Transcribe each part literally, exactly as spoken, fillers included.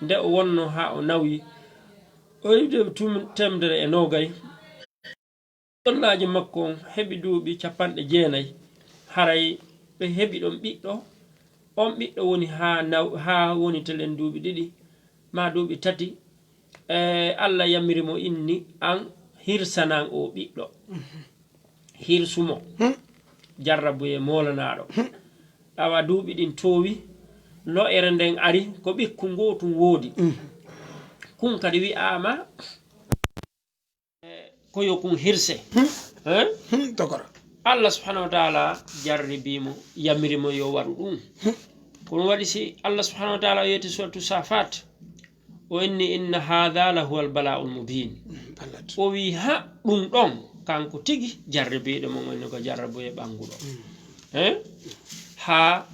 Nde o wonnoo haa o nawi, o iwde tumi-, teemedere e noogay. Sonnaajo makko on heɓi duuɓi capanɗe jeenay. Haray ɓe heɓi ɗon ɓiɗɗo. On ɓiɗɗo woni haa naw-, haa woni telen duuɓi ɗiɗi, maa duuɓi tati. E, Alla yamiri mo inni, "An hirsanan o ɓiɗɗo." Hirsu mo. Hmm. Jarrabuye moolanaaɗo. Hmm. Awa duuɓi ɗin toowi, lo'ere nden ari, ko ɓikku ngootum woodi. Hmm. Kun kadi wi'aama, e, ko yo kun hirse. Hmm. Eh? Hmm, tokora. Allah subhanahu wa ta'ala jarribii mo, yamiri mo yo waɗu ɗum. Hmm. Ko ɗum waɗi si Allah subhanahu wa ta'ala o yetti suratu Safat, o inni, "Inna hadha la huwa al-bala'ul mubin." Mm, ballat. O wi, "Ha ɗum ɗon, kanko tigi jarribiiɗo mo woni ko jarrabuye ɓannguɗo." Mm. Eh? Haa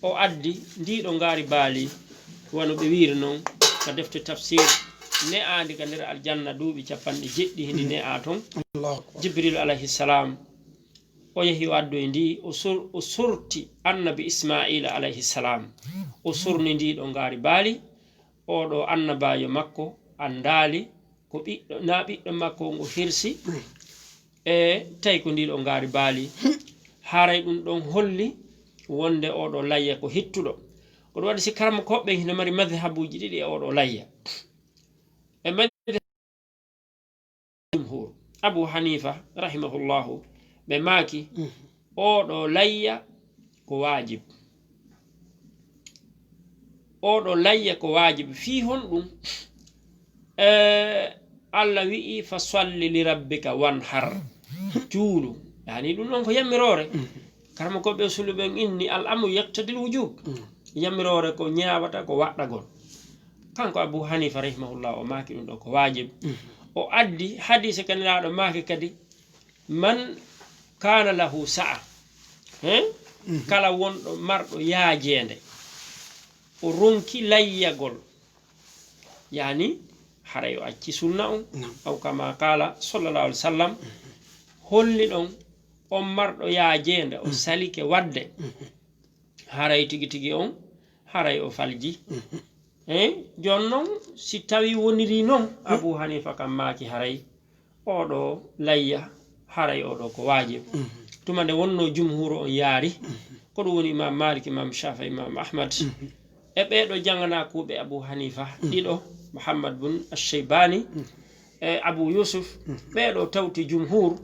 o addi ndiiɗo ngaari baali, wano ɓe wiiri non ka defte tafsir, ne'aandi ka nder aljanna duuɓi capanɗe jeɗɗi, hindi ne'aa ton. Allahu akbar. Jibril alayhi salam, o yehi o addoyi ndi, o sor-, o sorti annabi Ismaila alayhi salam. O sorni ndiiɗo ngaari baali, oɗo annabaajo makko anndaali ko ɓiɗɗo, na ɓiɗɗo makko ngo hirsi, e tawi ko ndiiɗo ngaari baali. Haray ɗum ɗon holli wonde oɗo layya ko hittuɗo. Ko ɗum waɗi si karamokooɓe hino mari madhabuuji ɗiɗi e oɗo layya. E mari jumhur, Abu Hanifa, rahimahullahu, ɓe maaki, mhm, oɗo layya ko waajib. Oɗo layya ko waajib. Fii honɗum? Eh, Allah wi'i, "Fa salli li rabbika wanhar." Juulu. Yani ɗum ɗon ko yammiroore. Mhm. Karamokooɓe usulu ɓen inni, "Al amru yaqtadil wujub." Mhm. Yammiroore ko ñaawata, ko waɗɗagol. Kanko Abu Hanifa rahimahullah, o maaki ɗum ɗo ko waajib. Mhm. O addi hadiise ka Nelaaɗo maaki kadi, "Man kana lahu sa'a." Hein? Mhm. Kala wonɗo marɗo yaajeende, o ronki layyagol. Yani, haray o acci sunna on. Naam. Aw kama qala sallallahu alaihi wasallam. Mhm. Holli ɗon on marɗo yaajeende, o, mhm, salike wadde. Mhm. Haray tigi tigi on, haray o falji. Mhm. Eh, jon non, si tawi woniri non, mhm, Abu Hanifa kam maaki haray oɗo layya, haray oɗo ko waajib. Mhm. Tuma nde wonno jumhuru on yaari, mhm, ko ɗum woni Imam Malik, Imam Shafi'i, Imam Ahmad, mhm, e ɓeeɗo janganakuuɓe Abu Hanifa, mhm, ɗiɗo, Muhammad bun Ash-Shaybani, mhm, e Abu Yusuf, mhm, ɓeeɗo tawti jumhur.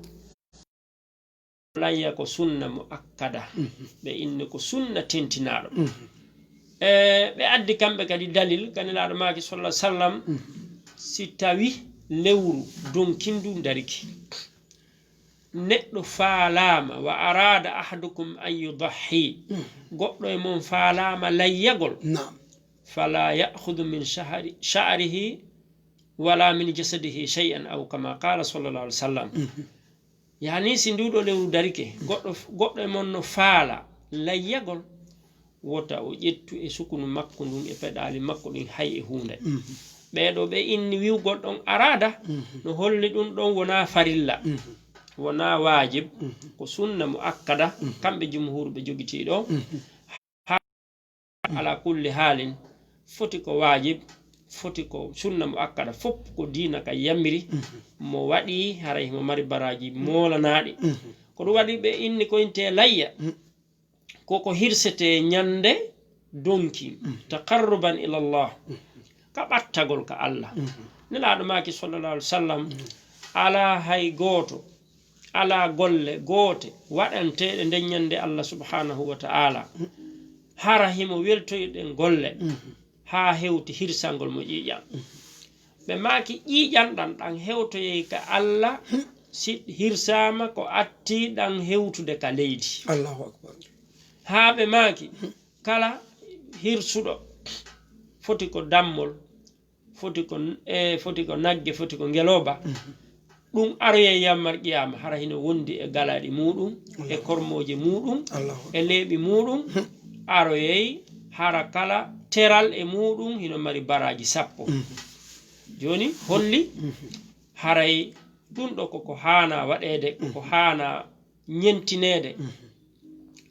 Layya ko sunna muakkada. Mhm. Ɓe inni ko sunna tentinaaɗo. Mhm. E ɓe addi kamɓe kadi dalil, ka Nelaaɗo maaki sallallahu alaihi wasallam, mhm, si tawi lewru donkindu dariki, neɗɗo faalaama, "Wa arada ahadukum an yudahhi," mhm, goɗɗo e mon faalaama layyagol, naam, "fala ya'khudhu min shahri-, sha'rihi wala min jasadihi shay'an," aw kama qala sallallahu alaihi wasallam. Mhm. Yani, si nduɗo lewru darike, goɗɗo, goɗɗo e mon no faala layyagol, wota o ƴettu e sukunu makko ndun e peɗaali makko ɗin hay e huunde. Mhm. Ɓeeɗo ɓe inni wi'ugol ɗon arada, mhm, no holli ɗum ɗon wonaa farilla, mhm, wonaa waajib, mhm, ko sunna muakkada, mhm, kamɓe jumhuur ɓe jogitii ɗo. Mhm. Ala kulli haalin, foti ko waajib, foti ko sunna muakkada, fof ko diina ka yamiri, mhm, mo waɗi, haray himo mari baraaji moolanaaɗi. Mhm. Ko ɗum waɗi ɓe inni ko inte layya, mhm, ko ko hirsete ñande donki, mhm, taqarruban ila Allah, mhm, ka ɓattagol ka Allah. Mhm. Nelaaɗo maaki sallallahu alaihi wasallam, mhm, alaa hay gooto, alaa golle goote waɗanteeɗe nden ñande Allah subhanahu wa ta'ala, hara himo weltoyi ɗen golle, mhm, haa hewti hirsangol mo ƴiiƴan. Mhm. Ɓe maaki ƴiiƴan ɗan, ɗan hewtoyey ka Allah, si hirsaama ko atti ɗan hewtude ka leydi. Allahu akbar. Haa ɓe maaki, mhm, kala hirsuɗo foti ko dammol, foti ko, e, foti ko nagge, foti ko ngelooba. Mhm. Ɗum aroyay yawmal qiyaama, hara hino wondi e galaɗi muɗum, e, Allahu, kormooje muɗum, Allahu, e leeɓi muɗum, mhm, aroyay hara kala teral e muɗum hino mari baraaji sappo. Mhm. Jooni holli, mhm, haray ɗum ɗo koko haana waɗeede, koko, mhm, haana ñentineede. Mhm.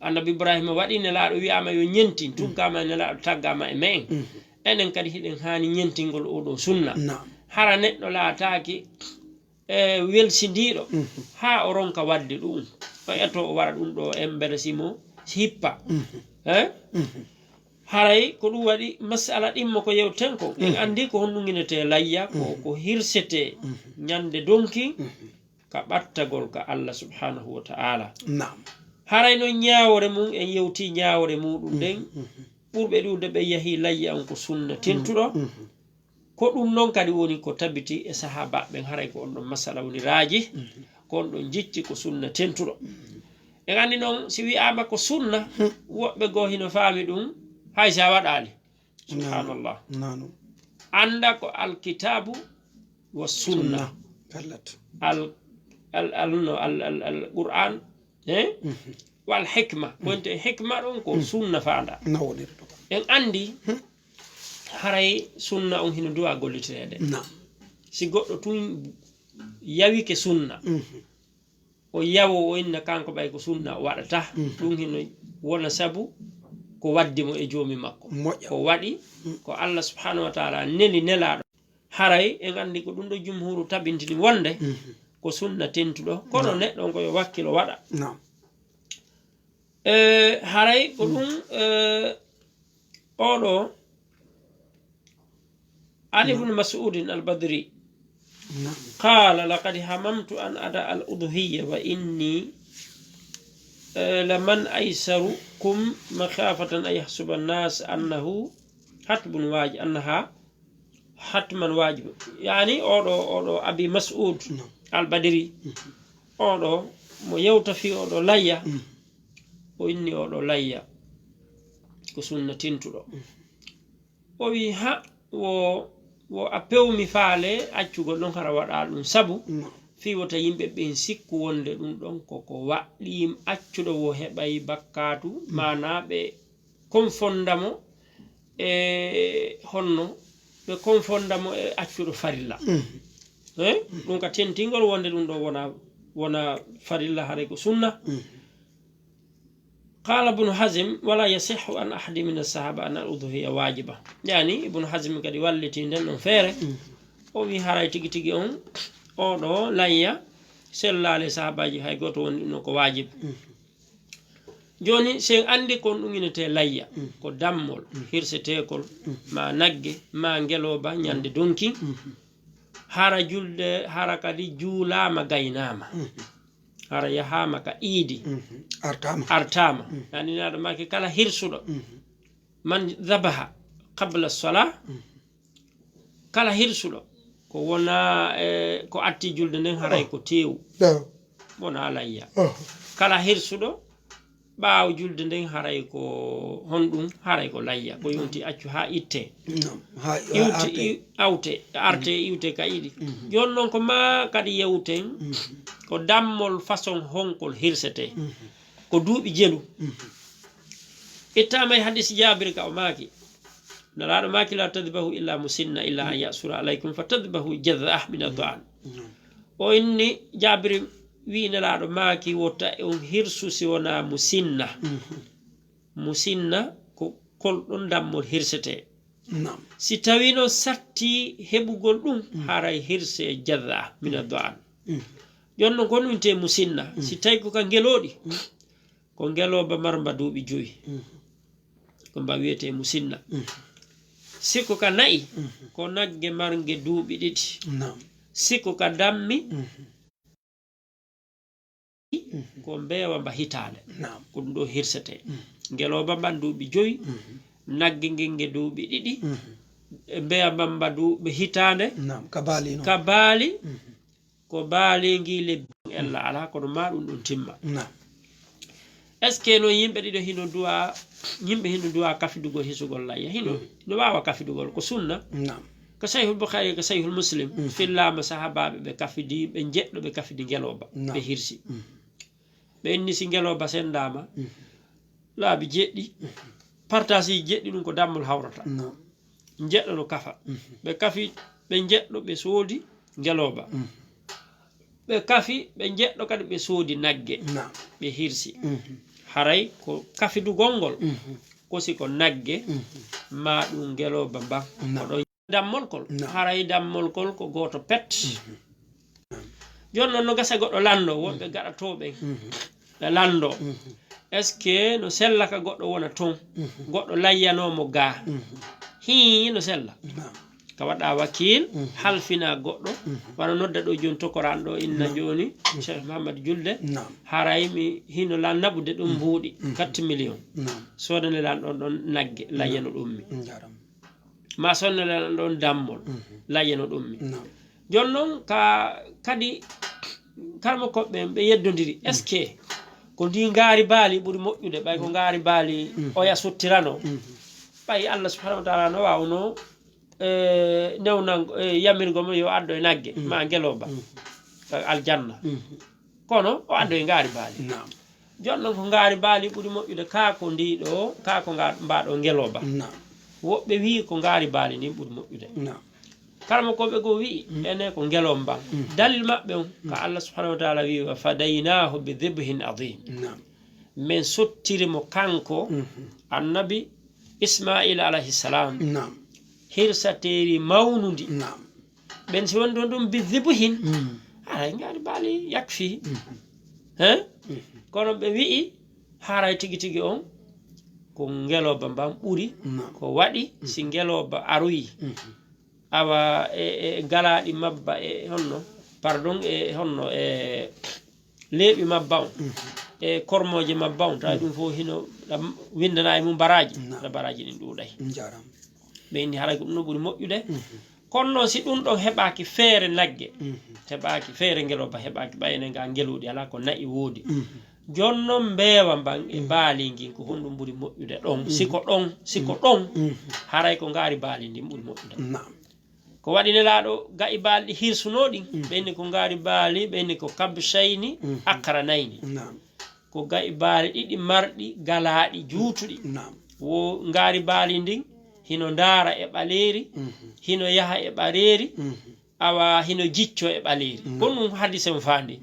Annabi Ibrahima waɗi nelaaɗo wi'aama yo ñentin, mhm, tuggaama e nelaaɗo taggaama e me'en. Mhm. Enen kadi hiɗen haani ñentingol oɗo sunna. Naam. Hara neɗɗo laataaki e welsindiiɗo, mhm, haa o ronka waɗde ɗum. O eto o waɗa ɗum ɗo embere si mo hippa. Mhm. Eh? Mhm. Haray ko ɗum waɗi masala ɗimmo ko yewten ko. En, mhm, anndi ko honɗum inetee layya, ko, mhm, ko hirsetee, mhm, ñande donki, mhm, ka ɓattagol ka Allah subhanahu wa ta'ala. Naam. Haray noon ñaawore mum, en yewti ñaawore muɗum nden, mhm, mhm, ɓurɓe ɗuuɗde ɓe yahi layya on ko sunna tentuɗo. Mhm. Ko ɗum noon kadi woni ko tabiti e sahaabaaɓe ɓen, haray ko on ɗon masala woni raaji, mhm, ko on ɗon jicci ko sunna tentuɗo. Mhm. En anndi noon, si wi'aama ko sunna, hmm, woɓɓe goo hino faami ɗum, hay si a waɗaali. Subhanallah. Naanu. Annda ko alkitaabu wa sunna. Sunna. Pellet. Al, al, al, no, al, al, al Qur'an, eh? Mhm. Wal hikma. Mhm. Ko wonte hikma ɗon ko, mhm, sunna faanda. Na woniri ɗo. En anndi, hmm, haray sunna on hino duwa gollitireede. Naam. Si goɗɗo tun yawike sunna, mhm, o yawo o inna kanko ɓay ko sunna o waɗata, mhm, ɗum hino wona sabu ko waddi mo e joomi makko. Moƴƴa. Ko waɗi, mhm, ko Allah subhanahu wa ta'ala neli nelaaɗo. Haray en anndi ko ɗum ɗo jumhuru tabintini wonde, mhm, ko sunna tentuɗo, kono, naam, neɗɗo on ko yo wakkilo waɗa. Naam. E, haray ko, mm, ɗum, e, oɗo, an, naam, Ibnu Mas'udin al-Badri, naam, qala, laqad hamamtu an ada al-udhiyya wa inni, e, laman aysarukum makhafatan an yahsuba an-nas annahu hatbun waji-, annaha hatman wajibu. Yani oɗo, oɗo Abi Mas'ud, naam, al-Badri, mhm, oɗo mo yewta fi oɗo layya, mhm, o inni oɗo layya ko sunna tentuɗo. Mhm. O wi ha wo, wo a pewmi faale accugol ɗon hara waɗa ɗum sabu, naam, fi wota yimɓe ɓen sikku wonde ɗum ɗon koko waɗɗi accuɗo wo heɓay bakkatu, mhm, maana ɓe konfonda mo e honno ɓe konfonda mo e accuɗo farilla. Mhm. Eh? Mhm. Ɗum ka tentingol wonde ɗum ɗo wona, wona farilla, haray ko sunna. Mhm. Qala Ibnu Hazm, wala yasihhu an ahadi min as-sahaba an al-udhiya wajiba. Yani Ibnu Hazm kadi walliti nden ɗon feere. Mhm. O wi haray tigi tigi on, oɗo layya sellaali sahabaji hay goto woni ɗum ɗon ko wajib. Mhm. Jooni, si en anndi kon ɗum inetee layya, mm, ko dammol, mm, hirseteekol, mm, ma nagge, ma ngelooba ñande, mm, donki, mm, hara julde, hara kadi juulaama, gaynaama, mm, hara yahaama ka iidi, mm, artaama, artaama. Mm. Yani Nelaaɗo maaki kala hirsuɗo, mm, man dhabaha qabla as-salah, mm, kala hirsuɗo ko wona, e, ko atti julde nden, haray, oh, ko teewu. Naam. Wona layya. Oh. Kala hirsuɗo ɓaawo julde nden, haray ko honɗum? Haray ko layya. Ko yonti accu haa itte. Naam. Haa, haa iwte, arte. Iw-, awte, arte, mm, iwte ka iidi. Mhm. Jooni noon ko ma kadi yewten, mhm, ko dammol façon honkol hirsetee. Mhm. Ko duuɓi jelu. Mhm. Ittaama e hadis Jaabir ka o maaki. Nelaaɗo maaki, "La tadbahu illa musinna, illa an ya'sura alaykum, fa tadbahu jadha'ah min ad-da'an." Mm. O inni, Jaabir wi'i Nelaaɗo maaki, "Wota on hirsu si wonaa musinna." Mhm. Musinna ko kolɗon dammol hirsetee. Naam. Si tawii noon satti heɓugol ɗum, mm, haray hirsee jadha'ah min, mm, ad-da'an. Mm. Jooni noon ko honɗum wiyetee musinna? Mm. Si tawii ko ka ngelooɗi, mm, ko ngelooba marmba duuɓi joyi. Mhm. Ko mba wiyetee musinna. Mhm. Si ko ka na'i, mhm, ko nagge marnge duuɓi ɗiɗi. Naam. Si ko ka dammi, mhm, mhm, ko mbeewa mba hitaande. Naam. Ko ɗum ɗo hirsetee. Mhm. Ngelooba mban duuɓi joyi, mhm, nagge ngen nge duuɓi ɗiɗi, mhm, mbeewa mban mba duuɓi hitaande. Naam, ka baali noon. Ka baali, mhm. Ko baalingii lebbi ɗin ella alaa, kono maa ɗum ɗum timma. Naam. Est-ce que noon yimɓe ɗiɗo hino duwa, yimɓe hino duwa kafidugol hisugol layya? Hino, mm, hino waawa kafidugol, ko sunna. Naam. Ko Sahihul Bukhari, ko Sahihul Muslim, mm, fillaama sahaabaaɓe ɓe kafidi, ɓe njeɗɗo ɓe kafidi ngelooba, naam, ɓe hirsi. Mm. Ɓe inni si ngelooba senndaama, mm, laabi jeɗɗi, mm, partaasiiji jeɗɗi, ɗum ko dammol hawrata. Naam. Njeɗɗo no kafa. Mhm. Ɓe kafi, ɓe njeɗɗo, ɓe soodi ngelooba. Mhm. Ɓe kafi, ɓe njeɗɗo kadi, ɓe soodi nagge. Naam. Ɓe hirsi. Mhm. Haray ko kafidugol ngol, mhm, ko si ko nagge, mhm, Ma ɗum ngelooba mban. Ko ɗon dammol kol. Haray dammol kol ko gooto pet. Jooni noon no gasa goɗɗo lanndo, wonɓe gaɗatooɓe ɓe lanndo. Est-ce que no sella ka goɗɗo wona toon? Goɗɗo layyanoo mo gaa. Hii, no sella. Ka waɗa wakiil, halfina goɗɗo. Wano nodda ɗo jooni tokoran ɗo inna jooni, Cheikh Mouhamed Julde. Haray mi hino lan naɓude ɗum mbuuɗi, quatre millions. Soodane lan ɗon ɗon nagge, layyano ɗum mi. Ma sodane lan ɗon dammol, layyano ɗum mi. Jooni noon ka, kadi, karmo koɓɓe ɓe yeddondiri. Est-ce que ko ndi ngaari baali ɓuri moƴƴude, ɓay ko ngaari baali oya sottirano? Ɓay Allah subhanahu wa taala no waawno, e, newnan, e, yamirgo mo yo addo e nagge, ma ngelooba, aljanna. Kono o addo e ngaari baali. Jooni noon ko ngaari baali ɓuri moƴƴude, kaa ko ndi ɗo, kaa ko nga, mbaa ɗo ngelooba. Woɓɓe wi'i ko ngaari baali ndin ɓuri moƴƴude. Karmo koɓɓe goo wi'i, ene ko ngelooba. Dalil maɓɓe on, ka Allah subhanahu wa taala wi'i, "Wa fadaynaahu bi dhibhin adhim." Men sottiri mo kanko, annabi Ismail alayhi salam, hirsateeri mawnundi. Ɓen si woni ɗon ɗum bi dhibhin, haray ngaari baali yakfi. Hein? Kono ɓe wi'i, haray tigi tigi on, ko ngelooba mban ɓuri, ko waɗi, si ngelooba aroyi. Awa e, e galaaɗi mabba e honno, pardon, e honno, e leeɓi mabba on, e kormooje mabba on, tawi ɗum fof hino ɗam winndana e mum baraaji, na baraaji ɗin ɗuuɗay. Ɓe inni haray ko ɗum no ɓuri moƴƴude. Kono noon si ɗum ɗon heɓaaki feere nagge, heɓaaki feere ngelooba, heɓaaki ɓayne nga ngeluuɗi alaa ko na'i woodi. Jooni noon mbeewa mban e baali ngin ko honɗum ɓuri moƴƴude ɗon? Si ko ɗon, si ko ɗon, haray ko ngaari baali ndin ɓuri moƴƴude. Ko waɗi Nelaaɗo ga'i baali ɗi hirsunoo ɗin, ɓe inni ko ngaari baali, ɓe inni ko kabshayni aqranayni. Ko ga'i baali ɗiɗi marɗi galaaɗi juutuɗi. Wo ngaari baali ndin hino ndaara e ɓaleeri, hino yaha e ɓareeri, awa hino jiccoo e ɓaleeri. Ko ɗum hadise on faandi.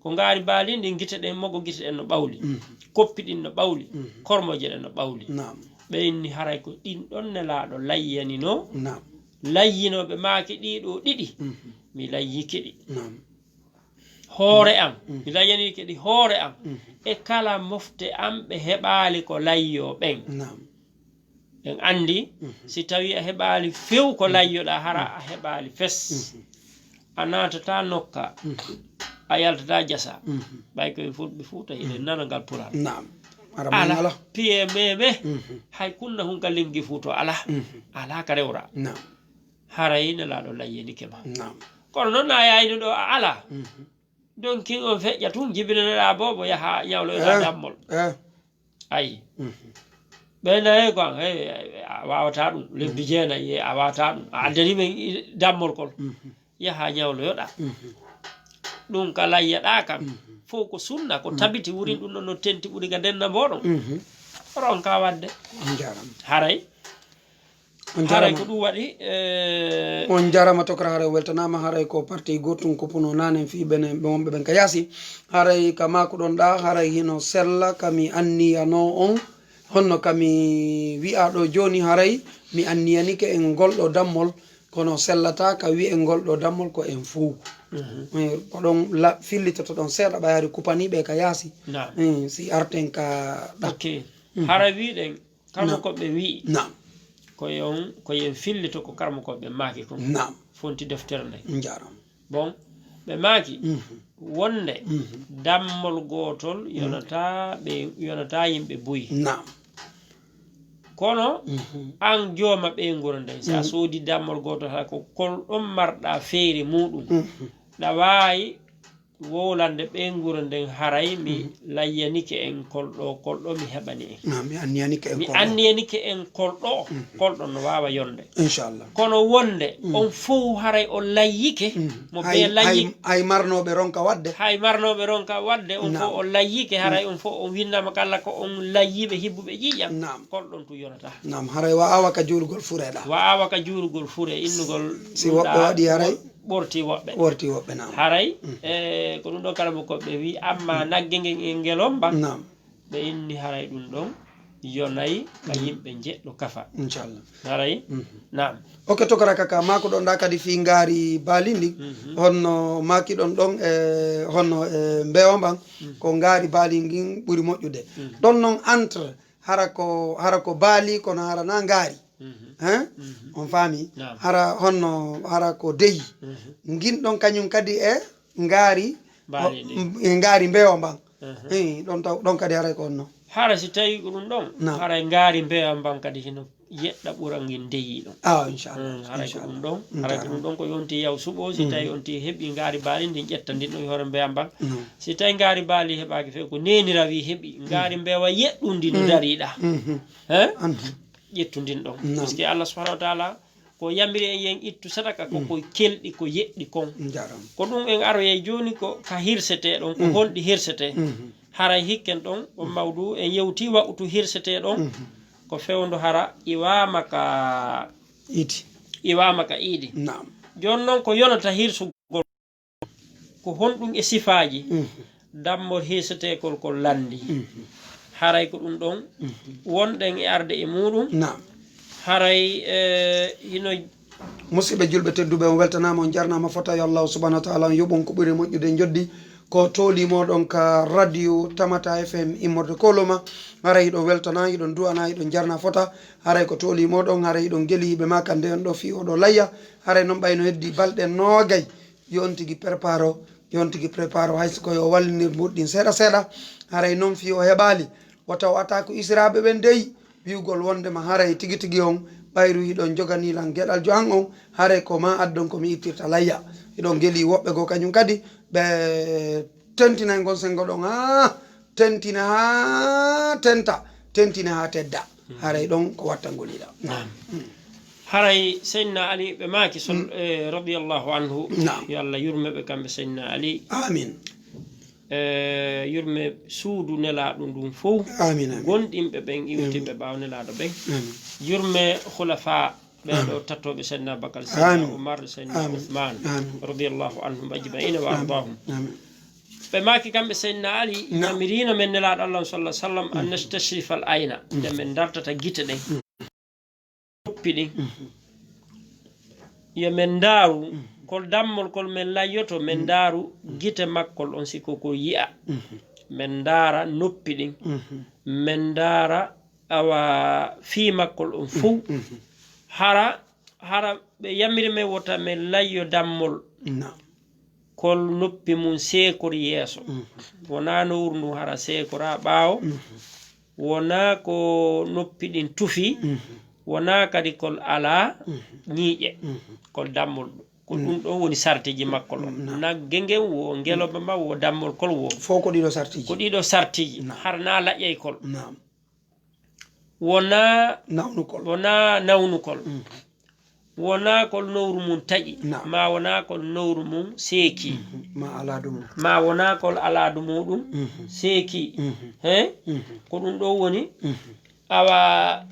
Ko ngaari baali ndin gite ɗen, mogo gite ɗen no ɓawli, koppi ɗin no ɓawli, kormooje ɗen no ɓawli. Ɓe inni haray ko ɗin ɗon Nelaaɗo layyaninoo. Layyinooɓe maaki ɗii ɗoo ɗiɗi, mi layyike ɗi hoore am, mi layyanike ɗi hoore am, e kala mofte am ɓe heɓaali ko layyoo ɓen. En anndi, si tawii a heɓaali few ko layyoɗaa, hara a heɓaali fes. A naatataa nokka, a yaltataa jasa. Ɓay ko en fulɓe Fuuta, hiɗen nana ngal pular. Naam. Ara ala piye meme, hay kunna hun ka lingi Fuuta ala. Ala ka rewra. Haray Nelaaɗo layyanike ma. Kono noon na yayno ɗo a ala. Donc kin on feƴƴa tun, jibinanoɗaa boobo, yaha ñawloyoɗaa dammol. Ayi. Ɓe nayi ko an, hey, a waawataa ɗum. Lebbi jeenayi, a waawataa ɗum. A addani men i-, dammol kol. Yaha ñawloyoɗaa. Ɗum ka layyaɗaa kan. Fof ko sunna, ko tabiti, wurin ɗum ɗon no tenti ɓuri ka denna mboɗon. Ronka waɗde. Haray. On jarama. Haray ko ɗum waɗi, eh, on jarama tokra, haray weltanama, haray ko parti gotum ko puno nanen fi benen ɓe wonɓe ɓen ka yaasi. Haray ka maku ɗon ɗa, haray hino sella ka mi anniyano on, honno ka mi wi'a ɗo joni, haray mi anniyanike en ngol ɗo dammol, kono sellata ka wi'en ngol ɗo dammol ko en fow. Eh, ko ɗon la-, fillitoto ɗon seeɗa ɓayari kupaniɓe ka yaasi. Eh, si arten ka ɗa. Haray wiɗen Karmo ko ɓe wi'i, naam, ko yon, ko yen fillito ko karmo ko ɓe maaki kon. Naam. Fonti deftere nden. Njaram. Bon, ɓe maaki wonde dammol gootol yonata ɓe, yonata yimɓe buy. Naam. Kono an jooma ɓeynguure nden, si a soodi dammol gootol, hay ko kol ɗon marɗa feere muɗum. Ɗa waawi wowlande ɓeynguure nden, haray mi layyanike en kol ɗo, kol ɗo mi heɓani en. Na, mi anniyanike en mi kol ɗo. Anniyanike en kol ɗo, kol ɗo no waawa yonde. Inchallah. Kono wonde on fow haray on layyike, mo ɓe layyi-, hay marnooɓe ronka waɗde. Hay marnooɓe ronka waɗde, on fow on layyike, haray on fow on winnama kala ko on layyiɓe hibbuɓe ƴiiƴam. Naam. Kol ɗon tu yonata. Naam, haray wa awa ka juurugol fure ɗa. Wa awa ka juurugol fure, innugol si woɓɓe waɗi haray. Ɓorti woɓɓe. Ɓorti woɓɓe, naam. Haray, e, ko ɗum ɗo kala mo ko ɓe wi, amma nagge ngen e ngelomba, naam, ɓe inni haray ɗum ɗon Yo nay ka yimɓe njeɗɗo kafa. Inchallah. Haray. Naam. Ok, tokora kaka maako ɗon ɗa kadi fii ngaari baali ndi. Honno maaki ɗon ɗon e honno e mbeewa mban ko ngaari baali ngin ɓuri moƴƴude. Ɗon non entre hara ko hara ko baali kono hara na ngaari. Hein? On faami? Naam. Hara honno hara ko deyi. Ngin ɗon kañum kadi e ngaari Baali ndi. E ngaari mbeewa mban. Eyi, ɗon taw ɗon kadi haray ko honno. Hara si tawi ko ɗum ɗon, Naam. Haray ngaari mbeewa mban kadi hino yeɗɗa ɓura ngin deyi ɗon. Ah, inchallah. Mm, haray ko ɗum ɗon, haray ko ɗum ɗon ko yonti yaw suɓo, si tawi on ti heɓi ngaari baali ndin ƴetta ndin ɗon e hoore mbeewa mban. Si tawi ngaari baali heɓaaki few ko neenira wi heɓi ngaari mbeewa yeɗɗundi ndi dariɗa. He? Ƴettu ndin ɗon. Parce que Allah subhanahu wa ta'ala ko yamiri en yen ittu sadaka ko ko kelɗi ko yeɗɗi kon. Ko ɗum en aroyay jooni ko ka hirsetee ɗon, ko honɗi hirsetee. Haray hikken ɗon, on mawdu en yewti waɓutu hirsetee ɗon, ko fewndo hara iwaama ka Iidi. Iwaama ka iidi. Naam. Jooni non ko yonata hirsugol ko honɗum e sifaaji dammol hirseteekol ko lanndi. Haray ko ɗum ɗon wonɗen e arde e muuɗum. Naam. Haray e hino Musidɓe julɓe tedduɓe, on weltanaama, on jarnaama fota. Yo Allahu subhanahu wa ta'ala on yoɓon ko ɓuri moƴƴude njoddi ko tooli moɗon ka radio Tamata F M immorde Koloma. Haray hiɗon weltana, hiɗon du'ana, hiɗon jarna fota. Haray ko tooli moɗon, haray hiɗon geli yiɓe ma kande on ɗo fii oɗo layya. Haray non ɓayno heddi balɗe noogay. Yo on tigi préparo, yo on tigi préparo hay so ko yo wallinir mbuɗɗin seeɗa seeɗa. Haray non fii o heɓaali, wota o attaque israaɓe ɓen dey. Wi'ugol wondema haray tigi tigi on ɓayru hiɗon jogani lan geɗaljo an on, haray ko ma addon ko mi ittirta layya. Hiɗon geli woɓɓe goo kañum kadi ɓe tentinay ngon sengo ɗon haa tentina haa tenta, tentina haa tedda. Haray ɗon ko wattangol yiɗa. Naam. Haray Seydina Ali ɓe maaki sol eh, radiyallahu anhu. Naam. Yo Allah yurme ɓe kamɓe Seydina Ali. Amin. E yurme suudu nelaaɗo ndun fow. Amin, amin. Gonɗinɓe ɓen iwtinɓe ɓaawo nelaaɗo ɓen. Amin. Yurme khulafa ɓe ɗo tattooɓe Seydina Bakar, Seydina Amin. Umar, Seydina Amin. Usman, Amin. Radiyallahu anhum ajma'ina wa Amin. ardahum. Amin. Ɓe maaki kamɓe Seydina Ali, Naam. Yamirino men nelaaɗo Allah sallallahu alaihi wasallam, an nastashrifa al aina, nde men dartata gite ɗen. Noppi ɗin. Yo men ndaaru, kol dammol kol men layyoto, men ndaaru gite makkol on si ko ko yi'a. Men ndaara noppi ɗin. Men ndaara awa fii makkol on fow. Hara, hara ɓe yamiri men wota men layyo dammol. Naam. Kol noppi mun seekori yeeso. Wonaa nowru ndun hara seekora ɓaawo. Wonaa ko noppi ɗin tufi. Wonaa kadi kol alaa ñiiƴe. Kol dammol ɗum. Ko ɗum ɗon woni sartiji makkol on. Nagge ngen wo, ngeloba ma wo, dammol kol wo. Fow ko ɗiɗo sartiji. Ko ɗiɗo sartiji. Naam. Hara na laƴƴay kol. Naam. Wonaa, Nawnukol. Wonaa nawnukol. Wonaa kol nowru mum taƴi. Naam. Ma wonaa kol nowru mum seeki. Ma alaadu mum. Ma wonaa kol alaadu muɗum seeki. He? Ko ɗum ɗo woni awa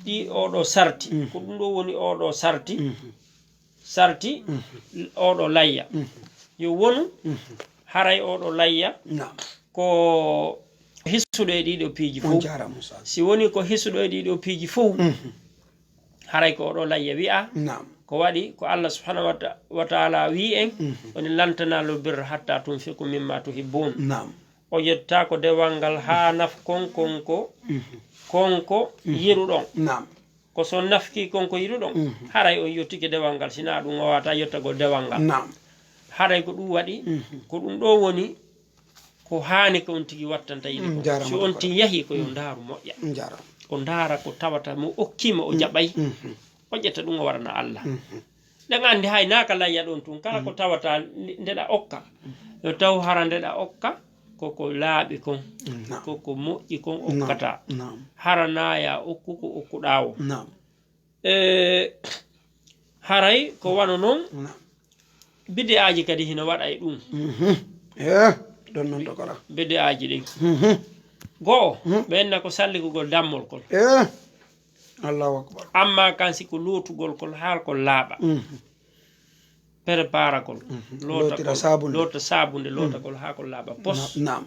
ɗi oɗo sarti. Ko ɗum ɗo woni oɗo sarti. Sarti oɗo layya. Yo wonu haray oɗo layya Naam. Ko hissuɗo e ɗiɗo piiji On fow. Jaaraama Ustaaz. Si woni ko hissuɗo e ɗiɗo piiji fow, haray ko oɗo layya wi'a. Naam. Ko waɗi ko Allah subhanahu wa ta- wa ta'ala wi en, woni lan tanalu birra hatta tunfiqu mimma tuhibbun. Naam. O yettaako dewal ngal haa naf kon kon ko kon ko yiɗuɗon. Naam. Ko so nafki kon ko yiɗuɗon, haray on yottike dewal ngal, sinaa ɗum o wawata yottagol dewal ngal. Naam. Haray ko ɗum waɗi, ko ɗum ɗo woni ko haani ko on tigi wattanta yiɗi Mm, kon. jaaraama Si on ko tigi yahi ko yo ndaaru moƴƴa. Njaaraama. O ndaara ko tawata mo okkiima o jaɓay, o ƴetta ɗum o warana Allah. Ɗen anndi hay naaka layya ɗon tun, kala ko tawata ndeɗa okka, yo taw hara ndeɗa okka, koko laaɓi kon, Naam. koko moƴƴi kon Naam. Okkata. Naam. Hara naaya okku ko okkuɗaa o. Naam. E, haray ko wano non, Naam. bidi'aaji kadi hino waɗa e ɗum. Mhm. Eh, ɗon non ɗo kala. Bidi'aaji ɗin. Mhm. Go'o, ɓe enna ko sallikugol dammol kol. Eh. Allahu akbar. Amma kan si ko lootugol kol haa kol laaɓa. Mhm. Prépara kol. Mhm. Loota Lootira kol. Saabunde. Loota saabunde, loota kol haa kol laaɓa. Pos. Na- Naam.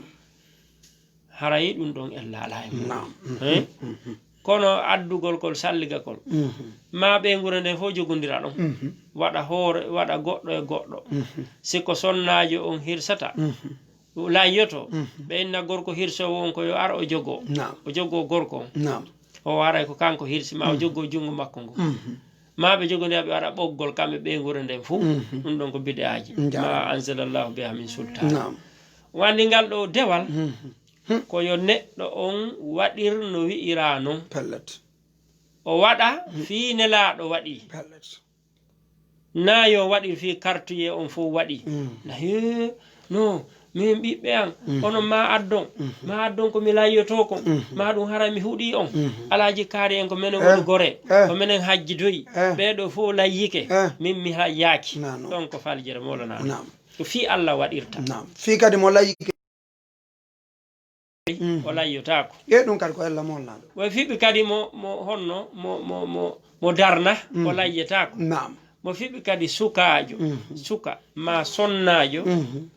Haray ɗum ɗon ella alaa e mum. Naam. Eh? Mhm. Kono addugol kol salligakol. Mhm. Ma ɓeynguure nden fof jogondira ɗon. Mhm. Waɗa hoore, waɗa goɗɗo e goɗɗo. Mhm. Si ko sonnaajo on hirsata, mhm, layyoto, mhm, ɓe inna gorko hirsoowo on ko yo ar o jogoo. Naam. O jogoo gorko on. Naam. O waray ko kanko hirsi, ma o, mhm, jogoo junngo makko ngon. Mhm. Ma ɓe jogondira ɓe waɗa ɓoggol kamɓe ɓeynguure nden fof. Mhm. Ɗum ɗon ko bid'aaji. Njaaraama. Ma anzalallahu biha min sultaan. Naam. Wandi ngal ɗo dewal, mhm, hmm, ko yo neɗɗo on waɗir no wi'iraa non. Pellet. O waɗa, hmm, fii Nelaaɗo waɗi. Pellet. Naa yo waɗir fii kartuyee on fof waɗi. Hmm. Na hee, no, min ɓiɓɓe an, hmm, onon ma addon, hmm, ma addon ko mi layyotoo kon, hmm, ma ɗum hara mi huɗii on. Hmm. Alaaji Kaari en ko menen, eh, woni gore, eh, ko menen hajjidoyi. Eh. Ɓee ɗoo fof layyike, eh, min mi layyaaki. Naa non. Ɗon ko faljere mawla naa non. Naam. Ko fii Alla waɗirta. Naam. Fii kadi mo layyike. Mm. O layyotaako. E ɗum kadi ko ella molnaɗo. Mo fiɓi kadi mo, mo honno, mo, mo, mo, mo darna, mm, o layyetaako. Naam. Mo fiɓi kadi sukaajo, mm, suka, ma sonnaajo, mm,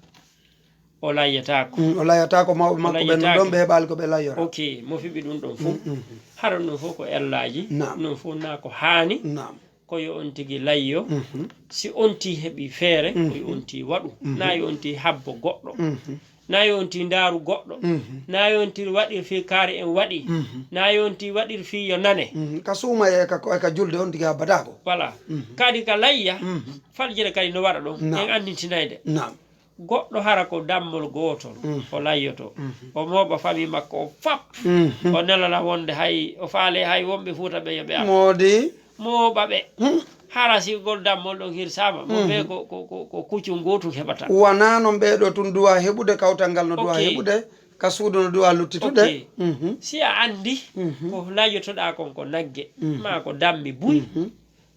o layyetaako. Mm, o layyetaako, mawɓe makko ɓen no ɗon, ɓe heɓaali ko ɓe layyora. Ok, mo fiɓi ɗum ɗon fof. Mm, mm. Hara ɗum fof ko ellaaji, naam, ɗum fof na ko haani. Naam. Ko yo on tigi layyo. Mhm. Si on tii heɓi feere, ko yo, mhm, on tii waɗu. Mhm. Na yo on tii habbo goɗɗo. Mhm. Na yo on tii ndaaru goɗɗo. Mhm. Na yo on tii waɗir fii kaari en waɗi. Mhm. Na yo on tii waɗir fii yo nane. Mhm. Ka suuma e ka, e ka julde on tigi habbataako. Voilà. Mhm. Kadi ka layya, mhm, faljere kadi no waɗa ɗon. Naam. En anndintinay nde. Naam. Goɗɗo hara ko dammol gootol, mm, o layyoto. Mhm. O mooɓa famille makko o fap. Mhm. O nelana wonde hay, o faale hay wonɓe Fuuta ɓe yo ɓe ar. Moodi. Mooɓa ɓe. Hmm. Hara si ngol dammol ɗon hirsaama, mo, mhm, bee ko, ko, ko, ko kuccu ngootu heɓata. Wanaa non ɓee ɗoo tun duwa heɓude, kawtal ngal no duwa, ok, heɓude, ka suudu no duwa luttitude. Ok. Mhm. Si a anndi, mhm, ko layyotoɗaa kon ko nagge, mhm, maa ko dammi buy, mhm,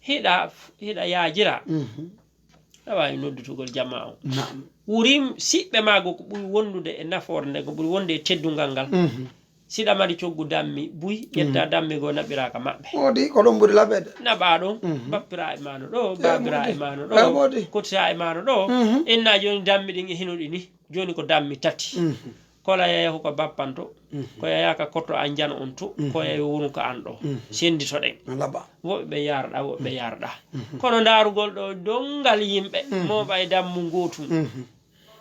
hiɗa, hiɗa yaajira. Mhm. Aɗa waawi noddutugol jamaa on. Naam. Wurim siɓɓe maago ko ɓuri wondude e nafoore nden, ko ɓuri wonde e teddungal ngal. Mhm. Siɗa mari coggu dammi buy, ƴetta, mhm, dammi goo naɓiraa ka maɓɓe. Woodi, ko ɗon ɓuri laɓeede. Naɓaa ɗon, mhm, bappiraa e maano ɗoo, eh, baabiraa e maano ɗoo, eh, woodi, kotiraa e maano ɗoo. Mhm. Innaa jooni dammi ɗin e hino ɗi ni. Jooni ko dammi tati. Mhm. Kola yeehu ko bappanto, mhm, ko yeeya ka kotto an jano on to, mhm, ko yeeya wonu ka an ɗo. Mhm. Sennditoɗen. No laɓa. Woɓɓe ɓe yarɗa, woɓɓe, mhm, yarɗa. Mhm. Kono ndaarugol ɗo donngal yimɓe, mhm, mooɓa e dammu ngootu. Mhm.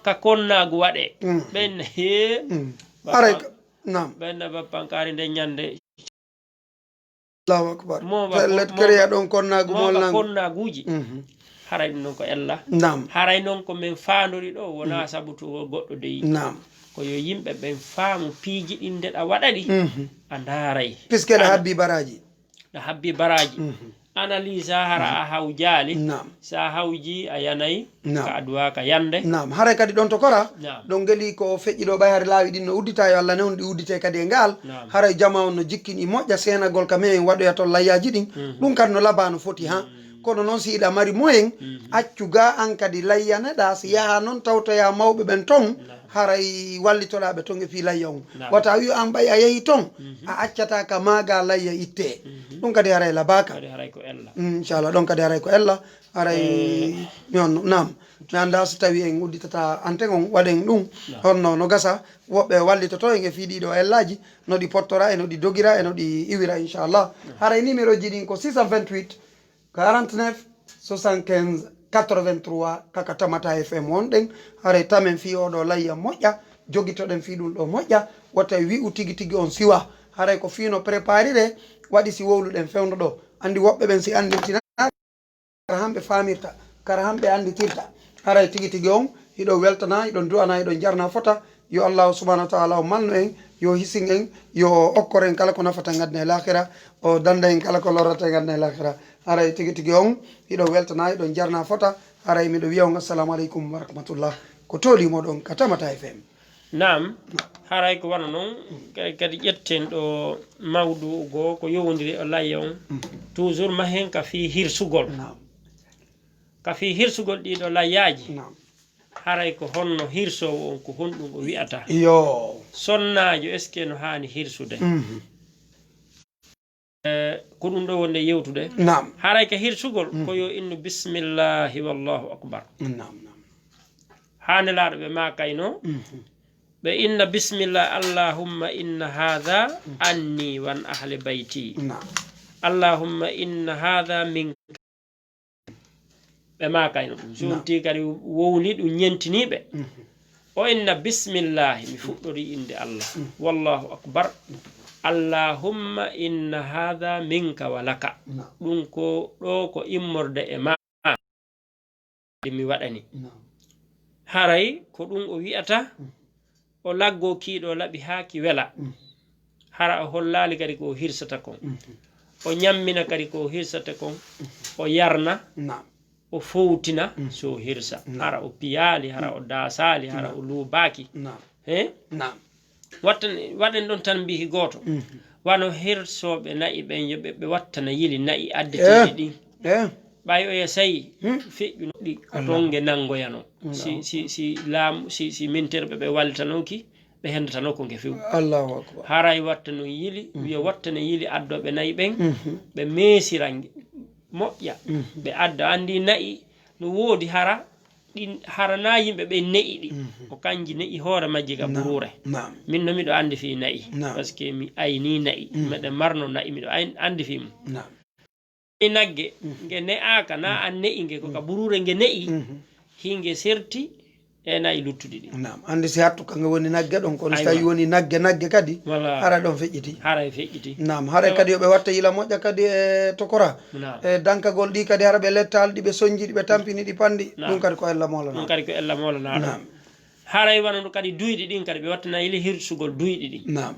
Ka konnaagu waɗee. Mhm. Ɓen hee. Mhm. Bappa-, aray ka, naam. Ɓen na bappankaari nden ñande. Allahu akbar. Mo ba-, pellet mo ba-, kereya ɗon konnaagu mo molnangu. Konnaaguuji. Mhm. Haray ɗum non ko ella. Naam. Haray non ko min faandori ɗo, wonaa, mhm, sabu to goɗɗo deyi. Naam. Ko yo yimɓe ɓen faamu piiji ɗin nde ɗa waɗa ɗi, mhm, a ndaaray. Puisque ɗa habbi baraaji. Ɗa habbi baraaji. Mhm. Analyse hara, mhm, a hawjaali. Naam. Sa hawji a yanay. Naam. Ka addu'a ka yande. Naam, haray kadi ɗon to kora, naam, ɗon ngeli ko feƴƴi ɗo ɓay hari laawi ɗin no uddita, yo Allah newnu ɗi uddite kadi e ngal. Naam. Haray jama on no jikkini moƴƴa seenagol ka men en waɗoya ton layyaaji ɗin. Mhm. Ɗum kadi no labaa no foti, ha. Mm. Kono noon si iɗa mari moyen, mhm, accu ga an kadi layyaneɗa, si yaha noon tawtoya mawɓe ɓen ton, naam, haray wallitoɗa ɓe ton e fii layya on. Naam. Wata a wi'u an ɓay a yahi ton, mhm, a accata ka maaga layya itte. Mhm. Ɗum kadi haray labaaka. Kadi haray ko ella. Mm, inchallah, ɗon kadi haray ko ella. Haray, eh, mi honno, naam. Mi anndaa so tawi en udditata anten on, waɗen ɗum. Naam. Honno no gasa, woɓɓe wallitoto en e fii ɗiɗo ellaaji, no ɗi pottora, e no ɗi dogira, e no ɗi iwira, inchallah. Naam. Haray numéro ji ɗin ko six cent vingt-huit, quarante-neuf, soixante-quinze, quatre-vingt-trois, kaka Tamata F M wonɗen. Haray tamen fii oɗo layya moƴƴa, jogitoɗen fii ɗum ɗo moƴƴa, wota wi'u tigi tigi on siwa. Haray ko fii no préparire, waɗi si wowluɗen fewndo ɗo. Anndi woɓɓe ɓen si anndintina kara hamɓe faamirta, kara hamɓe annditirta. Haray tigi tigi on, hiɗo weltana, hiɗon du'ana, hiɗon jarna fota. Yo Allahu subhanahu wa ta'ala o malnu en, yo hisin en, yo okkor en kala ko nafata en aduna e lahira, o danda en kala ko lorrata en aduna e lahira. Haray tigi tigi on, hiɗo weltana, hiɗon jarna fota. Haray miɗo wiya on assalamu aleykum wa rahmatullah. Ko tooli moɗon ka Tamata F M. Naam, haray ko wano non, ka-, kadi ƴetten ɗo mawdu'u goo ko yowondiri e layya on. Mhm. Toujours mahen ka fii hirsugol. Naam. Ka fii hirsugol ɗiɗo layyaaji. Naam. Haray ko honno hirsoowo on, ko honɗum o wi'ata? Yo. Sonnaajo, est-ce que no haani hirsude? Mhm. Eh, ko ɗum ɗo wonde yewtude. Naam. Haray ka hirsugol, mhm, ko yo innu bismillahi wallahu akbar. Naam, naam. Haa Nelaaɗo ɓe maakayno, mhm, Ɓe inna bismillah, allahumma inna hadha anni wan ahli bayti. Naam. Allahumma inna hadha min. Ɓe maakayno ɗum. Si on Naam. Tii kadi wowli ɗum ñentiniiɓe. Mhm. O inna bismillahi, mi fuɗɗori innde Allah. Mhm. Wallahu akbar. Allahumma inna hadha minka wa laka. Naam. Ɗum ko ɗo ko immorde e ma. Mi waɗani. Naam. Haray ko ɗum o wi'ata, Mm. O laggoo kiiɗo laɓi haa ki wela. Mm. Hara o hollaali kadi ko o hirsata kon. Mm. O ñammina kadi ko o hirsata kon. Mm. O yarna, Naam. O fowtina, Mm. so o hirsa. Naam. Hara o piyaali, hara Mm. o daasaali, hara Naam. o luubaaki. Naam. He? Naam. Watten, waɗen ɗon tan mbihi gooto. Mhm. Wano hirsooɓe na'i ɓen, yo ɓe, ɓe wattana yili na'i addeteeɗi Eh, ɗin. Eh. Ɓay oya sayi, Hmm. feƴƴuno ɗi ko Allah. Ton nge nanngoyano. Allah. Si, si, si laamu, si, si minterɓe ɓe wallitanooki, ɓe henndatano ko nge few. Allahu akbar. Haray wattano yili, Mhm. wiya wattana yili addooɓe na'i ɓen, Mhm. ɓe meesira nge, moƴƴa. Mhm. Ɓe adda, anndi na'i no woodi hara, ɗin hara na yimɓe ɓe ne'i ɗi. Mhm. Ko kanji ne'i hoore majji ga Naam. Buruure. Naam. Min no miɗo anndi fii na'i. Naam. Parce que mi ayni na'i. Mhm. Meɗen marno na'i, miɗo ay-, anndi fii mum. Naam. E nagge, Mhm. nge ne'aaka, na Mhm. an ne'i nge, ko ka Mhm. Buruure nge ne'i, Mhm. hinge serti e na'i luttuɗi ɗi. Naam. Anndi si hattu ka nge woni nagge ɗon, kono si Aywa. Tawi woni nagge, nagge kadi, Wala. Hara ɗon feƴƴiti. Haray feƴƴiti. Naam. Haray Aywa. Kadi yo ɓe watta yila moƴƴa kadi e tokora. Naam. E dankagol ɗi kadi hara ɓe lettaali ɗi ɓe sonji ɗi ɓe tampini ɗi panɗi. Naam. Ɗum kadi ko ella moolana. Ɗum kadi ko ella moolana. Naam. Haray wano ɗum kadi duyɗi ɗin kadi ɓe wattana yili hirsugol duyɗi ɗin. Naam.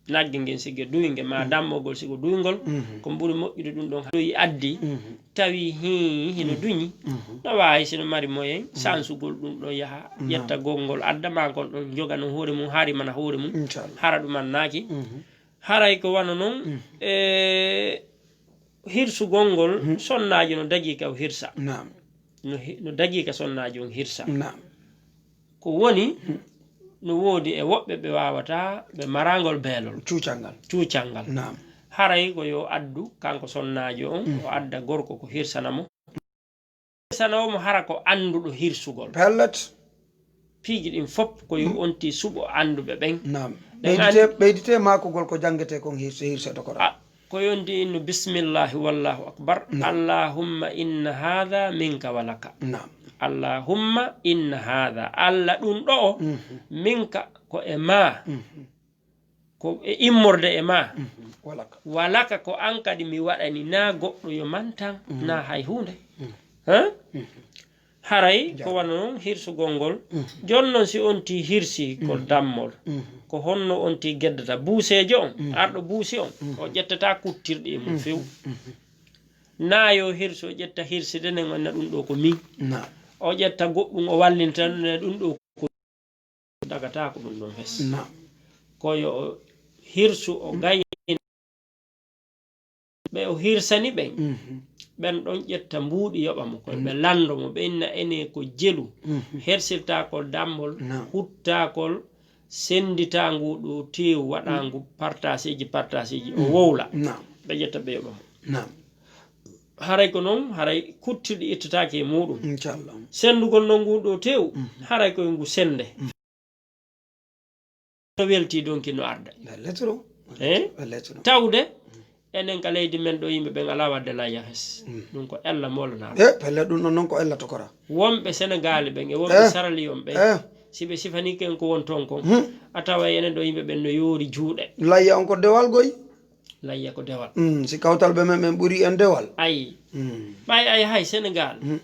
Nagge ngen sikke duyge ma Mm. dammogol sigo duygol, Mhm. ko ɓuri moƴƴude ɗum ɗon doyi addi, Mhm. tawi hii hino Mhm. duñi, Mhm. no waawi sino mari moyen, Mhm. sansugol ɗum ɗon yaha, Naam. ƴetta gongol adda ma kon ɗon jogano hoore mum, harimana hoore mum, Inchallah. Hara ɗum annaaki. Mhm. Haray ko wano non, Mhm. e hirsugol ngol, Mhm. sonnaajo no dagii ka o hirsa. Naam. No hi-, no dagii ka sonnaajo on hirsa. Naam. Ko woni, Mhm. no woodi e woɓɓe ɓe waawataa ɓe marangol beelol. Cuucal ngal. Cuucal ngal. Naam. Haray ko yo addu, kanko sonnaajo on, Mhm. o adda gorko ko hirsana mo. Hirsana mo hara ko annduɗo hirsugol. Pellet. Piiji ɗin fop ko yo Mm. on ti suɓo annduɓe ɓen. Naam. Ɓen Ɓeydite, anndi- ɓeydite maakugol ko janngetee kon hirse, hirse dokora. A, ko yo on ti innu bismillahi wallahu akbar. Naam. Allahumma inna hadha minka wa laka. Naam. Allahumma inna hadha. Allah ɗum ɗo o, Mhm. minka ko e ma. Mhm. Ko e immorde e ma. Mhm. Walaka. Walaka ko an kadi mi waɗani, na goɗɗo yo mantan, Mhm. na hay huunde. Mhm. Hein? Mhm. Haray ko Jaaraama. Wano non hirsugol ngol. Mhm. Jon non si on ti hirsi ko Mhm. dammol, Mhm. ko honno on ti geddata? Buuseejo on, Mhm. arɗo buusi on, Mhm. o ƴettata kuttirɗi e mum Mhm. few. Mhm. Na yo hirso ƴetta hirside nen onna ɗum ɗo ko min. Naam. O ƴetta goɗɗum o wallinta ne ɗum ɗo ko dagata ko ɗum ɗon hes. Naam. Ko yo o hirsu o gayna. Ɓe o hirsani ɓen, Mhm. ɓen ɗon ƴetta mbuuɗi yoɓa mo, koye ɓe Mhm. lanndo mo, ɓe inna ene ko jelu, Mhm. hersirtaakol dammol, Naam. huttaakol, sennditaangu ɗo teewu, waɗaangu Mhm. partaaseeji, partaaseeji, o Mhm. wowla. Naam. Ɓe ƴetta ɓe yoɓa mo. Naam. Haray ko non, haray kuttirɗi ittataake e muuɗum. Inchallah. Senndugol non ngu ɗo teewu, Mhm. haray koye ngu sennde. Mhm. No welti donki no arda. Belletro. Eh? Belletro. Tawde, enen ka leydi men ɗo yimɓe ɓen alaa wadde layya hes. Mm. Ɗum ko ella moolanaɗo. Eh, pelle ɗum ɗon noon ko ella tokora. Wonɓe Senegaali ɓen e wonɓe Eh. Saraliyon ɓen, Eh. si ɓe sifanii ken ko won toon kon, Hmm. a tawa enen ɗo yimɓe ɓen no yoori juuɗe. Layya on ko dewal goy? Layya ko dewal. Mm, si kawtal ɓe men ɓen ɓuri en dewal. Ayi. Mm. Ɓay ay hay Senegaal, Hmm.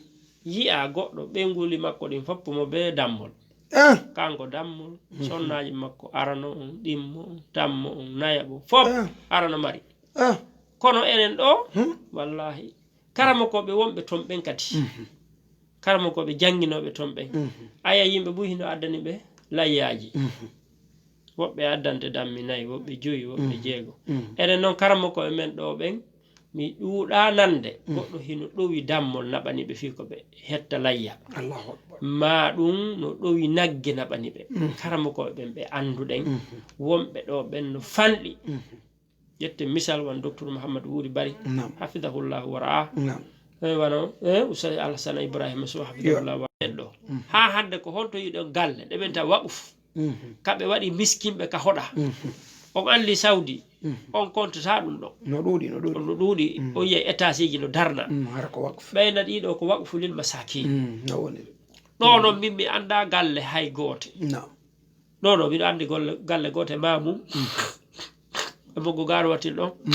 yi'a goɗɗo ɓeynguuli makko ɗin foppo mo bee dammol. Eh. Kanko dammol, Mhm. sonnaaji makko arano on, ɗimmo on, tammo on, nayaɓo, fop Eh. arano mari. Eh. Kono enen ɗo, Hmm. wallahi, karamokooɓe wonɓe ton ɓen kadi. Mhm. Karamokooɓe jannginooɓe ton ɓen. Mhm. Aya yimɓe buy hino addani ɓe layyaaji. Mhm. Woɓɓe addante dammi nayi, woɓɓe joyi, woɓɓe Mhm. jeego. Mhm. Enen noon karamokooɓe men ɗo ɓen, mi ɗuuɗaa nande, Mm. goɗɗo hino ɗowi dammol naɓani ɓe fii ko ɓe hetta layya. Allahu Akbar. Maa ɗum no ɗowi nagge naɓani ɓe. Mm. Karamokooɓe ɓen ɓe annduɗen, Mm. wonɓe ɗo ɓen no fanɗi. Mm. Ƴette misal wan Docteur Mouhammad Wuri Bari, Naam. Hafidahullahu wa ra'ah. Naam. Eh, wano, eh, Oustaz Alhassane Ibrahima Sow, Hafidahullahu wa ra'ah. Mm. Haa hannde ko honto yiɗo galle, ɗe ɓen ta waquf. Mhm. Kaɓe waɗi miskinɓe ka hoɗa. Mhm. On anndi Saudi, mhm, on kontata ɗum ɗo. No ɗuuɗi, no ɗuuɗi. On no ɗuuɗi, mm, on yiya étageji no darna. Mm, hara ko waqf. Ɓeyna ɗiɗo ko waqfu lil masakin. Mm, no woni. Ɗo, mm, noon min mi annda galle hay goote. Naam. Ɗo, no miɗo anndi golle, galle goote ma mum. Mm. E mo go gaaro watin ɗon. Mm.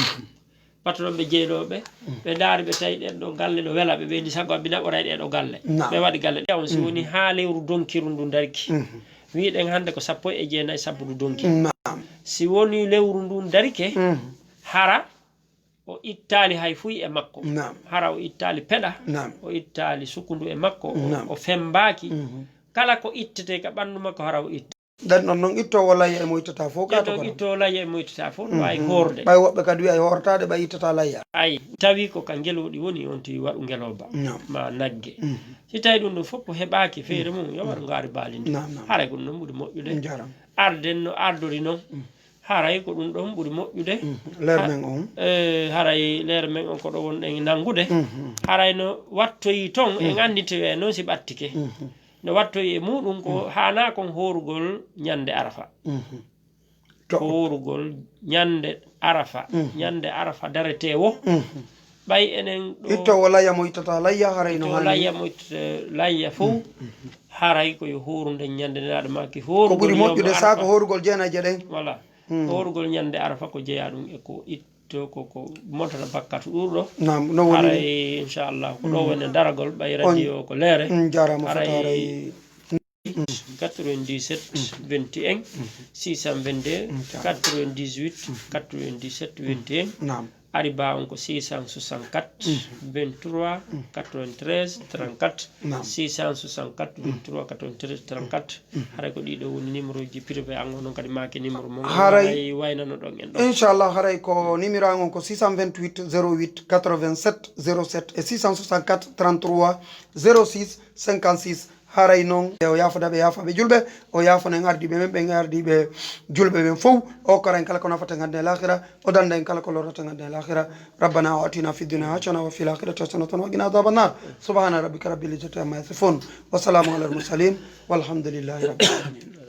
Patron ɓe jeynooɓe, mm, ɓe ndaari ɓe tawi ɗen ɗo galle no wela ɓe, ɓe ni sago mi naɓoray ɗe ɗo galle. Naam. Ɓe waɗi galle ɗe on si, mm, woni haa lewru donkiru ndu darki. Mm. Wiɗen hannde ko sappo e jeenayi sabbu ndu donki. Naam. Si woni lewru ndun darike, mm, hara o ittaali hay fuy e makko. Naam. Hara o ittaali peɗa, naam, o ittaali sukundu e makko, o, naam, o fembaaki. Mhm. Kala ko ittete ka ɓanndu makko hara o itta. Ɗen ɗon non ittoowo layya e mo ittata fof ka to ɗon kono. Ittoowo layya e mo ittata fof, mhm, waawi hoorde. Ɓay woɓɓe kadi wiya e hoortaade ɓay ittata layya. Ay, tawi ko ka ngelooɗi woni, on tawi waɗu ngelooba. Naam. Ma nagge. Mhm. Si tawi ɗum ɗum fof ko heɓaaki feere mum, yo waɗu ngaari baalindi. Naam, naam. Haray ko ɗum ɗon ɓuri moƴƴude. Njaram. Arden no ardori non. Mm. Haray ko ɗum ɗon ɓuri moƴƴude. Mm. Leer men on. Eh, haray leer men on ko ɗo wonɗen nanngude. Mm, mm. Haray no wattoyi ton, mm, en annditoye noon si ɓattike. Mm, mm. No wattoyi e muɗum ko, mm, haanaa kon hoorugol ñande Arafa. Mhm. To hoorugol ñande Arafa. Mhm. Ñande Arafa darete wo. Mhm. Ɓay enen ɗo ittoowo layya mo ittata layya, haray no ittoowo haani. Layya mo ittata layya fof, mhm, mhm, haray ko yo hooru nden ñande, Nelaaɗo maaki ko ɓuri hoorugol moƴƴude yawma saa ko Arafa. Hoorugol jeenayje ɗen. Voilà. Mm. Hoorugol ñande Arafa ko jeyaa ɗum e ko it- To ko, ko montata bakkatu ɗuuɗo. Naam, no woni. Haray, inchallah, ko ɗo, mm, woni daragol ɓay radio ko leere. Mm, jaaraama fota haray. Haray quatre-vingt-dix-sept, mm, vingt et un, mm, six cent vingt-deux, mm, jaaraama. Quatre-vingt-dix-huit, mm, quatre-vingt-dix-sept, vingt et un. Naam. Ari ba on ko six cent soixante-quatre, mm, vingt-trois, mm, quatre-vingt-treize, trente-quatre. Naam. Six cent soixante-quatre, vingt-trois, quatre-vingt-treize, trente-quatre. Mhm. Haray ko ɗiɗo woni numéro ji privé an, onon kadi maaki numéro mon. Haray, haray waynano ɗon en ɗon. Inchallah, haray ko numéro an on ko six cent vingt-huit zéro huit quatre-vingt-sept zéro sept e six cent soixante-quatre trente-trois zéro six cinquante-six. Haray noon, e o yaafoda ɓe yaafaɓe julɓe, o yaafana en ardiiɓe men, ɓen ardiiɓe julɓe ɓen fof. O okka en kala ko nafata en aduna e laakhira, o danda en kala ko lorrata en aduna e laakhira. ربنا آتنا في الدنيا حسنة وفي الآخرة حسنة وقنا عذاب النار. سبحان ربك رب العزة عما يصفون. وسلام على المرسلين. والحمد لله رب العالمين.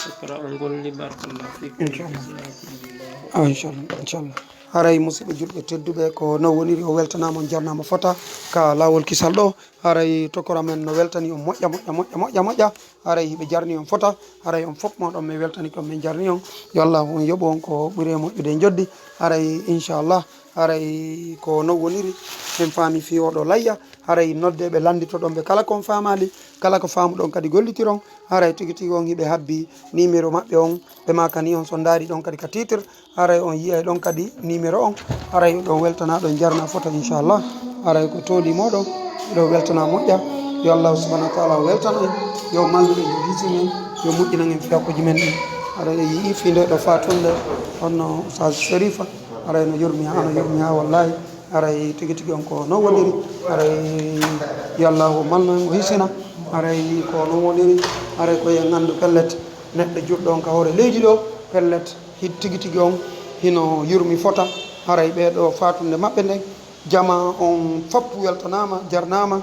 Shukran, on golli, barakallahu fikum. Inchallah. Ah, inchallah, inchallah. Haray musidɓe julɓe tedduɓe, ko no woniri, o weltanaama, on jarnaama fota ka laawol kisal ɗo. Haray tokora men no weltani on moƴƴa, moƴƴa, moƴƴa, moƴƴa, moƴƴa. Haray hiɓe jarni on fota. Haray on fof moɗon, min weltani on, min jarni on. Yo Allah on yoɓu on ko ɓuri e moƴƴude e njoddi. Haray inchallah, haray ko no woniri, min faami fii oɗo layya. Haray nodde ɓe, lannditoɗon ɓe kala kon faamaali, kala ko faamuɗon kadi gollitiron. Haray tigi tigi on hiɓe habbi numéro maɓɓe on, ɓe maakani on, so ndaari ɗon kadi ka titre, haray on yi'ay ɗon kadi numéro on. Haray ɗon weltana, ɗon jarna fota, inchallah. Haray ko tooli moɗon, ɗo weltana moƴƴa. Yo Allah subhanahu wa taala weltana en, yo malluɗen, yo hisinen, yo moƴƴinan en fii hakkuji men ɗin. Haray yi'i fii nde ɗo fatunde, honno Oustaz Sherifa, haray no yurmi haa, no yurmi haa wallahi. Haray tigi tigi on ko no woniri. Haray yo Allah o mallu en, o hisina. Haray ko no woniri. Haray ko en anndu pellet, neɗɗo juɗɗo on ka hoore leydi ɗo, pellet, hi-, tigi tigi on hino yurmi fota. Haray ɓee ɗo fatunde maɓɓe nden, jamaa on fof weltanaama, jarnaama.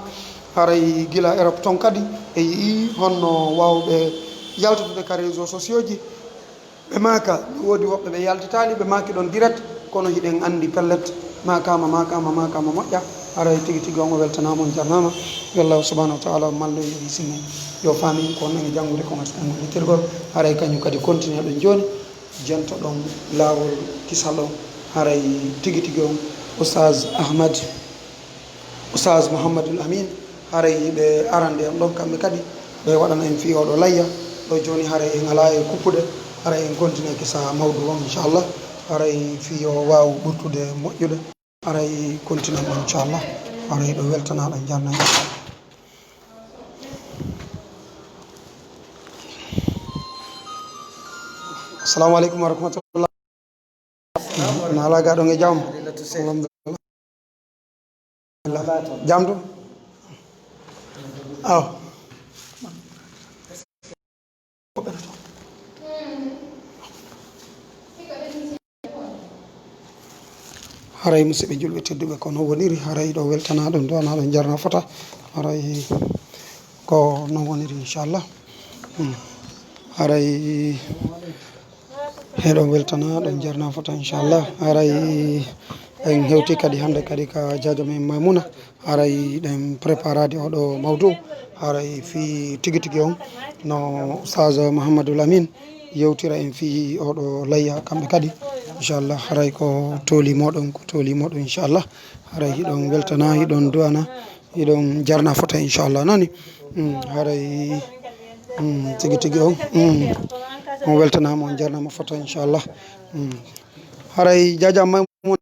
Haray gila Europe ton kadi, e yi'i honno waawɓe yaltude ka réseaux sociaux ji. Ɓe maaka, no woodi woɓɓe ɓe yaltitaali, ɓe maaki ɗon direct, kono hiɗen anndi pellet, maakaama, maakaama, maakaama moƴƴa. Haray tigi tigi on o weltanaama, on jarnaama. Yo Allah subhanahu wa taala mallu en, yo hisinen, yo faamin ko on nani janngude, ko ngati kan gollitirgol. Haray kañum kadi continue ɗon jooni, jentoɗon laawol kisal on. Haray tigi tigi on Oustaz Ahmad, Oustaz Mouhamadul Amin, haray ɓe arande en ɗon kamɓe kadi, ɓe waɗana en fii oɗo layya. Ɗo jooni haray en alaa e kuppude, haray en continue kisa mawdu on, inchallah. Haray fii o waaw ɓurtude moƴƴude, haray continue on, inchallah. Haray ɗo weltana, ɗo jarna, inchallah. Assalamu aleykum wa rahmatullah. Na ala gaɗo e jam. Alhamdulillah. Jam to? Aw. Haray musidɓe julɓe tedduɓe, ko no woniri, haray ɗo weltana ɗon, ɗo na ɗon jarna fota. Haray Ko non woniri, inchallah. Hmm. Haray eɗon weltana, ɗon jarna fota, inchallah. Haray en hewti kadi hannde kadi ka jaajo men Maymuna. Haray ɗen préparade oɗo mawdu. Haray fii tigi tigi on no Ustaz Mouhamadou Lamine yewtira en fii oɗo layya kamɓe kadi. Inchallah, haray ko tooli moɗon, ko tooli moɗon, inchallah. Haray hiɗon weltana, hiɗon du'ana, hiɗon jarna fota, inchallah, nani? Mm, haray, mm, tigi tigi on, mm, on weltanama, on jarnama fota, inchallah. Mm. Haray jaajo Maymuna,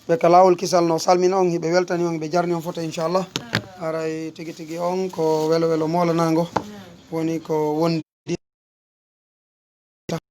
ɓe ka laawol kisal no salmina on, hiɓe weltani on, hiɓe jarni on fota, inchallah. Haray tigi tigi on ko welo welo moolanaango woni ko wondi.